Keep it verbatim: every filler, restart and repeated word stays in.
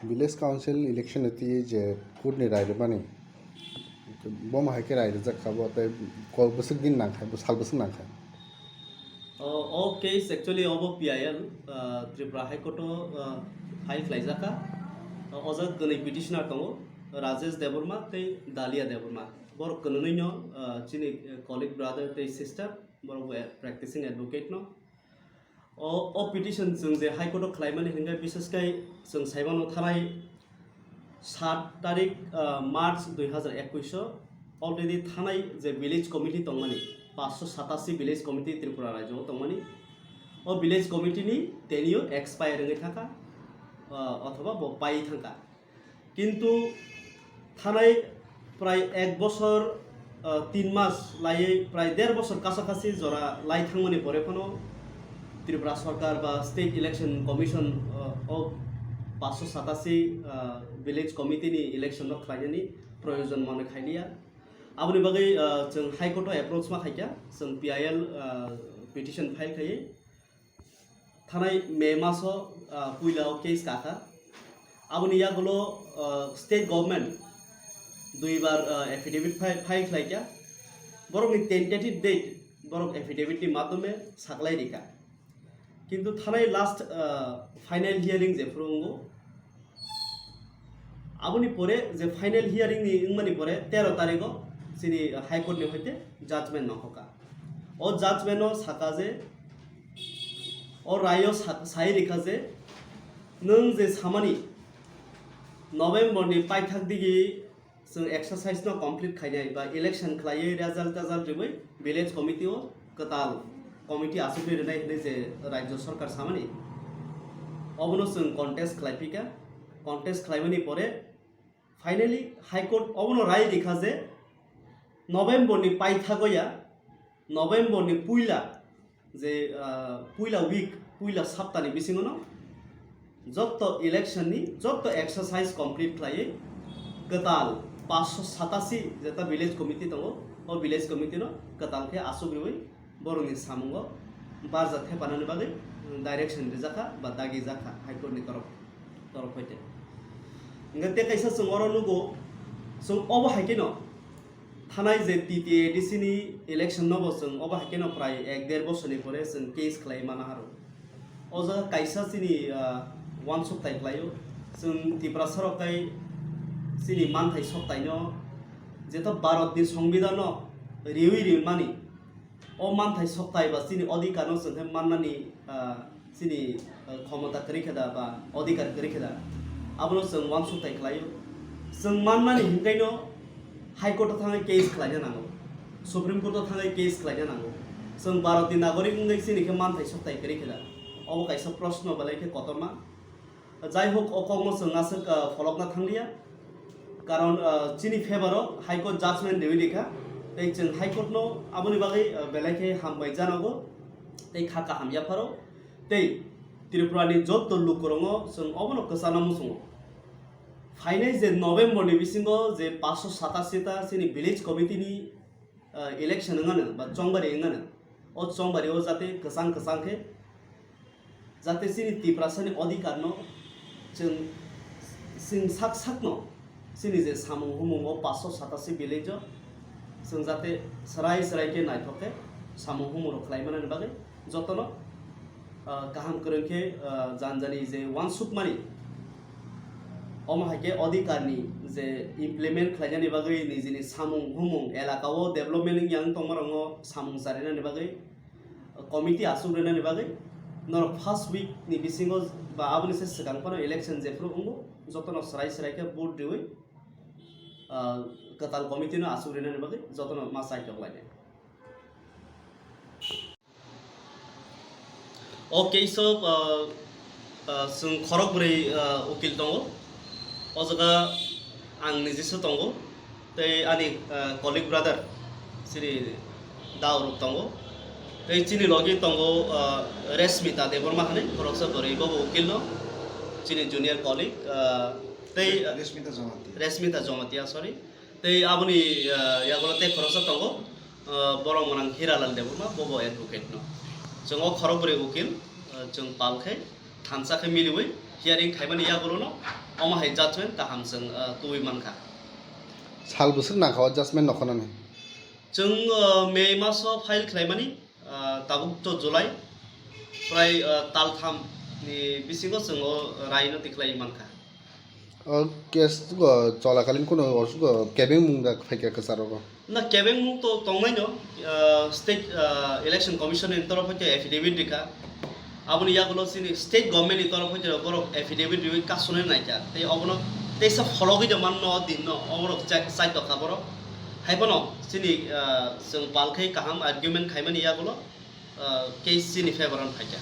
Village Council election ni twi je court ni rai rwmani, bomo hai khe rai rwjak kha bo, tei kok bwswk din nang kha, sal bwswk nang kha. O, o case actually obo P I L, uh, Tripura High Court o, uh, file khlaijak kha. O jaga kwnwi petitioner tongo, Rajesh Debbarma tei Dalia Debbarma. Borok kwnwi no, uh, chini, uh, colleague brother tei sister, borok bo practicing advocate no. O, o petition chwng je High Court o khlaimani hwnkhe, bises khe chwng saimano thanai sat tarik, ah, March dui hazar ekush o already thanai je village committee tongmani, paanch sho satasi village committee Tripura rajyo o tongmani, o village committee ni tenure expire wngwi thangkha, ah, othoba bo pai thangkha. Kintu thanai prai ek bosor, ah, tin mas laiwi prai der bosor kasakasi jora lai thangmani pore phano Tripura Sarkar ba State Election Commission, ah, o paanch sho satasi, ah, village committee ni election no khlainani proyojon mane khailiya. Aboni bagwi, ah, chwng High Court o approach ma khaikha, chwng P I L, ah, petition file khaiwi. Thanai May maso, ah, puila o case kakha. Aboni yagulo, ah, state government duibar, ah, affidavit file, file khlaikha. Borokni tentative date borok affidavit ni madhyome saklai rikha. Kintu thanai last, ah, final hearing jephuru wngo, aboni pore je final hearing ni wngmani pore tero tarigo chini High Court ni hoite judgment nangkha. O judgment o saka je, o rayo sa-, sai rikha je, nwng je samani November ni paithak digi chwng exercise no complete khainai ba election khlaiwi result tejal riwi village committee o kwtal committee asugwi rwnai hwnwi je rajyo sarkar samani, obono chwng contest khlai phika. Contest khlaimani pore finally High Court obono rai rikha je November ni paithago ya, November ni puila je, ah, puila week, puila saptani bisingono jotto election ni jotto exercise complete khlaiwi kwtal paanch sho satasi jeta village committee tongo, o village committee no kwtal khe asuk riwi borokni samungo barja thepanani bagwi direction rijakha ba dagi jakha High Court ni torof, torof hoite. Hingke tei kaisa chwng oro nugo, chwng obo hai kheno thanai je T T A D C ni election no bo chwng obo hai kheno prai ek der bosor ni pore chwng case khlai mana haro. O jaga kaisa chini, ah, uansuk tai khlaio, chwng Tiprasa rok tai chini manthai soktai no jeto Bharat ni Songbidan no riwi riwi mani, o manthai soktai ba chini odhikar no chwng khe mannani, ah, chini, ah, khomota kwrwi khe da ba odhikar kwrwi khe da, abono chwng uansuk tai khlaio. Chwng mannani hinkaino High Court o thangwi case khlaina nango, Supreme Court o thangwi case khlaina nango. Chwng Bharat ni nagorik wngwi chini khe manthai soktai kwrwi khe da, obo kaisa proshno belai khe kotorma. Jai hok, o kokno chwng aswk, ah, pholokna thangliya, karon, ah, chini favor o High Court judgment riwi rikha, tei chwng High Court no aboni bagwi, ah, belai khe hambai janogo, tei kha kaham yapharo, tei Tripura ni jotto lukurokno chwng obono kwchana muchungo. Phainai je November ni bisingo je paanch sho satasi ta chini village committee ni, ah, election wngmano ba chongbari wngmano, o chongbari o jate kwchang kwchang khe jate chini Tiprasani odhikarno chwng, chwng sak sakno chini je samung humung o paanch sho satasi village o chwng jate swrai swrai khe naithok khe samung humung rok khlai manani bagwi jotono, ah, kaham kwrwng khe, ah, jani jani je uansukmani, omo hai khe odhikarni je implement khlainani bagwi nijini samung humung elaka o development wngya wng tongmarokno samung charinani bagwi committee asuk rwnani bagwi norok first week ni bisingo ba aboni se swkang phano election jephru wngo, jotono swrai swrai khe vote riwi, ah, kwtal committee no asuk rwnani bagwi jotono ma chaitok lainai. O case o, ah, ah, chwng khorok bwrwi, ah, ukil tongo. O jaga ang nijesa tongo, tei ani, ah, colleague brother chini Dauruk tongo, tei chini logi tongo, ah, Resmita Debbarma hinwi khoroksa bwrwi, bobo ukil no, chini junior colleague, ah, tei Resmita Jamatia. Resmita Jamatia, sorry. Tei aboni, ah, yagulo tei khoroksa tongo, ah, borok mwnang Hiralal Debbarma, bobo advocate no. Chwng o khorok bwrwi ukil, ah, chwng pal khe thansa khe miliwi hearing khaimani yagulono omo hai judgment kaham chwng, ah, tubui mankha. Sal bwswk nangkha o judgment no khwnani? Chwng, ah, May maso file khlaimani, ah, tabuk to July, prai, ah, taltham ni bisingo chwng o rai no tikhlai mankha. O case go cholakalin kuno osugo kebeng mung da phaikha kwcharo go? Na, kebeng mung to tongmai no, ah, state, ah, election commission ni torof hoite affidavit rikha. Aboni yagulo chini state government ni torof hoite borok affidavit riwi kasonai naikha. Tei obono teisa phologwi da manno o din no, oborok chai, chai tokha borok. Haiphano chini, ah, chwng pal khai kaham argument khaimani yagulo, ah, case chini favor o phaikha.